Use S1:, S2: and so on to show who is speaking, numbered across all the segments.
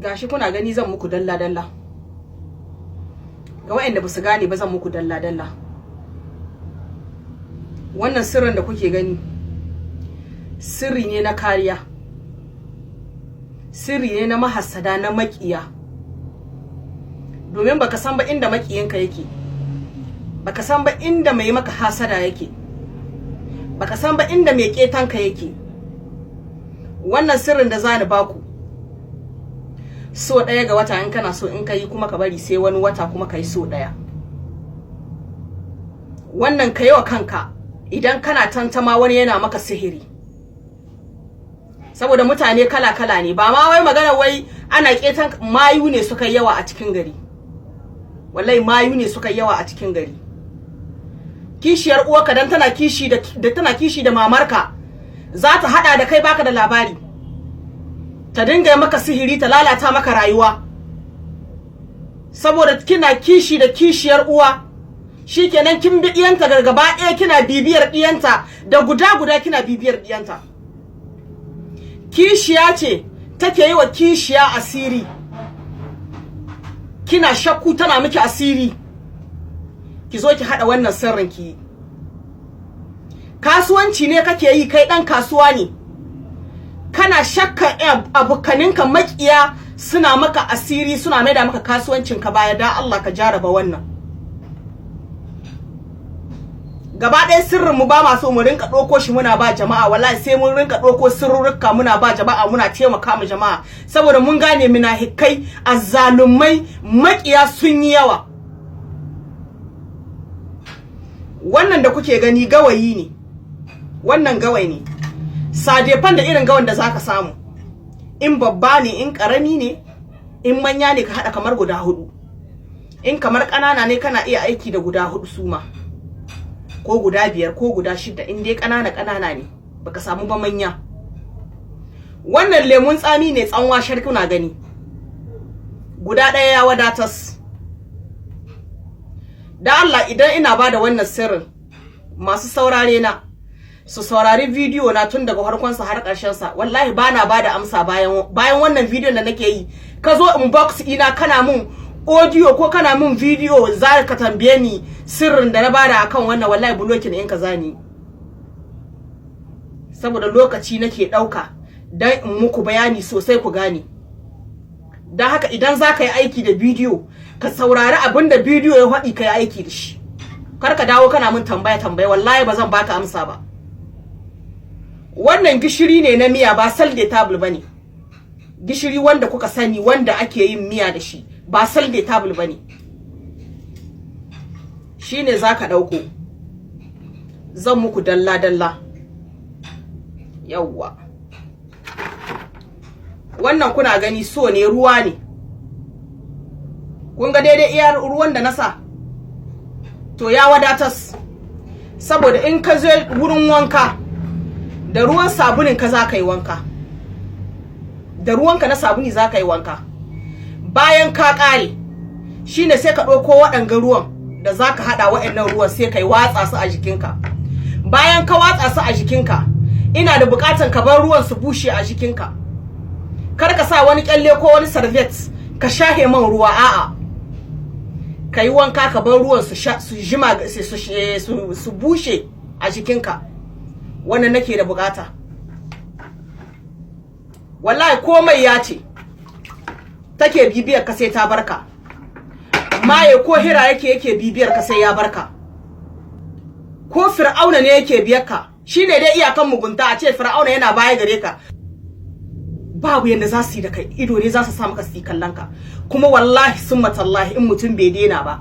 S1: Gashi kuna gani, zan muku dalla dalla. Ga waɗanda ba su gane ba, zan muku dalla dalla. Wannan sirrin da kuke gani, sirri ne na kariya, sirri ne na mahassada, na makiya, domin baka san ba inda makiyinka yake, baka san ba inda mai maka hasada yake, baka san ba inda mai ketanka yake. Wannan sirrin da zani baku, so ɗaya ga wata in kana so in ka yi, kuma ka bari sai wani wata kuma ka yi so ɗaya. Wannan ka yi wa kanka idan kana tantama wani yana maka sihiri, saboda mutane kala-kala ne. Ba ma wai magana wai ana ketan, mayu ne suka yawa a cikin gari. Wallahi mayu ne suka yawa a cikin gari. Kishiyar uwarka, dan tana kishi da mamarka, za ta hada da kai baka da labari, ta dinga maka sihiri, ta lalata maka rayuwa. Saboda kina kishi da kishiyar uwa, shikenan kin bi diyanta gaba ɗaya, kina bibiyar diyanta da guda guda, kina bibiyar diyanta. Kishiya ce take yi wa kishiya asiri. Kina shakku tana miki asiri, ki zo ki hada wannan sirrin ki. Kasuwanci ne kake yi, kai dan kasuwa ne, kana shakka abokaninka makiya suna maka asiri, suna maida maka kasuwancin ka baya, da Allah ka jaraba wannan. Gaba ɗaya sirrin mu ba ma so mu rinka ɗauko shi muna ba jama'a. Wallahi sai mun rinka ɗauko sirrurruka muna ba jama'a, muna taimaka mu jama'a, saboda mun gane minahikai, azzalumai, makiya sun yi yawa. Wannan da kuke gani gawayi ne. Wannan gawayi ne, sadefan da irin gawan da zaka samu, in babba ne, in karami ne, in manya ne, ka hada kamar guda hudu. In kamar ƙanana ne, kana iya aiki da guda hudu suma, ko guda biyar, ko guda shida, in dai ƙanana ƙanana ne, baka samu ba manya. Wannan lemun tsami ne, tsanwa shar, kuna gani, guda ɗaya ya wadatas. Da Allah, idan ina bada wannan sirrin, masu saurare na su saurari bidiyo na tun daga farkonsa har ƙarshen sa. Wallahi bana bada amsa bayan wannan bidiyon da nake yi, ka zo inbox ina kana mun audio ko kana mun video, za ka tambaye ni sirrin da na bada akan wannan, wallahi blocking in ka zani, saboda lokaci nake ɗauka dan in muku bayani sosai ku gane. Don haka idan za ka yi aiki da bidiyo, ka saurari abin da bidiyo ya faɗi, ka yi aiki da shi. Kar ka dawo kana min tambaya tambaya, wallahi ba zan baka amsa ba. Wannan gishiri ne na miya, ba sel de table bane. Gishiri wanda kuka sani, wanda ake yin miya da shi, ba sel de table bane. Shine zaka dauko, zan muku dalla dalla. Yawwa, wannan kuna gani so ne, ruwa ne. Kun ga daidai iya ruwan da na sa, to ya wadatas, saboda in ka zo wurin wanka, da ruwan sabunin ka za ka yi wanka, da ruwanka na sabuni za ka yi wanka. Bayan ka ƙare, shine sai ka ɗauko waɗanga ruwan da za ka haɗa, waɗannan ruwan sai ka yi watsa su a jikinka. Bayan ka watsa su a jikinka, ina da buƙatan ka bar ruwan su bushe a jikinka. Kar ka sa wani kyalle ko wani serviette ka shahe man ruwa, a'a, ka yi wanka, ka bar ruwan su su jima, su bushe a jikinka. Wannan nake da bukata. Wallahi komai ya ce take bibiyar ka, sai ta barka. Maye ko hira yake bibiyar ka, sai ya barka. Ko Fir'auna ne yake biyar ka, shine dai iyakan mugunta, a ce Fir'auna yana baya gare ka, babu yanda za su yi da kai, ido ne za su sa maka su yi kallon ka. Kuma wallahi summa tallahi, in mutum bai daina ba,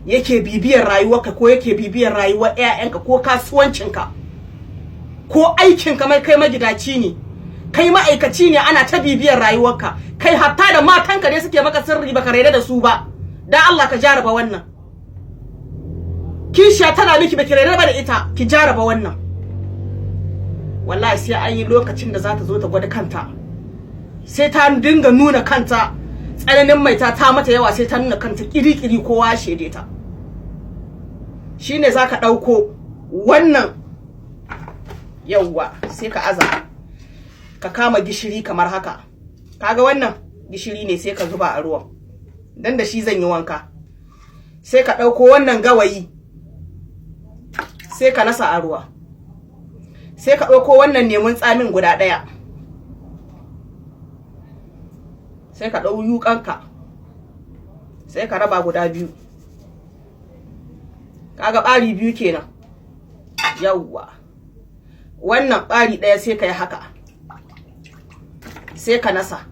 S1: yake bibiyar rayuwarka, ko yake bibiyar rayuwar ƴaƴanka, ko kasuwancinka, ko aikinka, mai kai magidaci ne, kai ma'aikaci ne, ana ta bibiyar rayuwarka, kai hatta da matanka ne suke maka sirri, baka raida da su ba, dan Allah ka jaraba wannan. Kishiya tana miki, baki raida ba da ita, ki jaraba wannan. Wallahi sai an yi lokacin da za ta zo ta gwada kanta, sai ta dinga nuna kanta. Tsananin maita ta mata yawa, sai ta nuna kanta kiri-kiri, kowa shede ta. Shine zaka ɗauko wannan, yawwa, sai ka aza, ka kama gishiri kamar haka. Kaga wannan Gishiri ne, sai ka zuba a ruwan, dan da shi zan yi wanka. Sai ka ɗauko wannan gawayi, sai ka nasa a ruwa. Sai ka ɗauko wannan lemun tsamin guda ɗaya, sai ka ɗau yuƙanka, sai ka raba guda biyu. Kaga ɓari biyu kenan. Yawwa, wannan ɓari ɗaya, sai ka yi haka, sai ka nasa.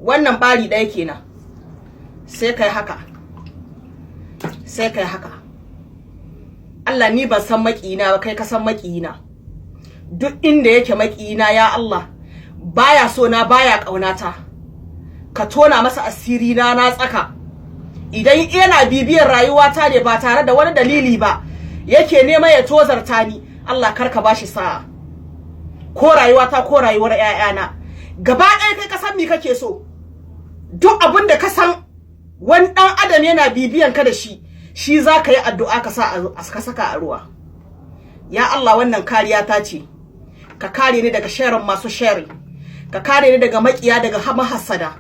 S1: Wannan ɓari ɗaya kenan. Sai ka yi haka, sai ka yi haka. Allah, ni ban san maƙiyina ba, kai ka san maƙiyina duk inda yake. Maƙiyina, ya Allah, baya so na, baya ƙaunata, ka tona masa asiri na na tsaka. Idan yana bibiyar rayuwata ne ba tare da wani dalili ba, yake nema ya tozarta ni, Allah, kar ka bashi sa'a, ko rayuwata ko rayuwar 'ya'yana gaba ɗaya. Kai ka san me kake so. Duk abin da ka san wani ɗan adam yana bibiyan ka da shi, shi za ka yi addu'a ka sa ka saka a ruwa. Ya Allah, wannan kariya ta ce. Ka kare ni daga sharrin masu sharri, ka kare ni daga makiya, daga mahassada.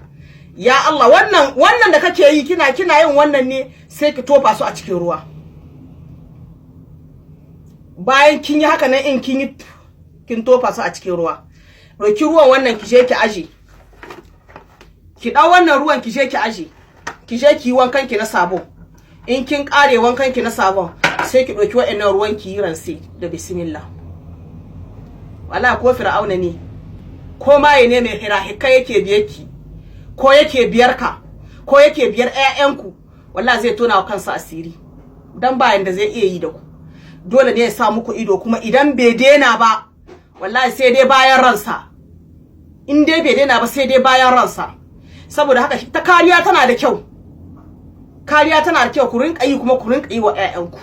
S1: Ya Allah, wannan da kake yi, kina yin wannan ne, sai ki tofa su a cikin ruwa. Bayan kin yi haka nan, in kin yi, kin tofa su a cikin ruwa, ɗauki ruwan wannan ki je ki aje. Ki ɗau wannan ruwan, ki je ki aje, ki je ki yi wankan ki na sabon. In kin ƙare wankan ki na sabon, sai ki ɗauki waɗannan ruwan, ki yi rinse da bismillah. Wala ko Fir'auna ne, ko maye ne mai hirahika yake biyar ki, ko yake biyar ka, ko yake biyar ƴaƴanku, wallahi zai tona wa kansa asiri, dan bayan da zai iya yi da ku. Dole ne ya sa muku ido. Kuma idan bai daina ba, wallahi sai dai bayan ransa. In dai bai daina ba, sai dai bayan ransa. Saboda haka ta kariya tana da kyau, kariya tana da kyau. Ku rinka yi, kuma ku rinka yi wa ƴaƴanku.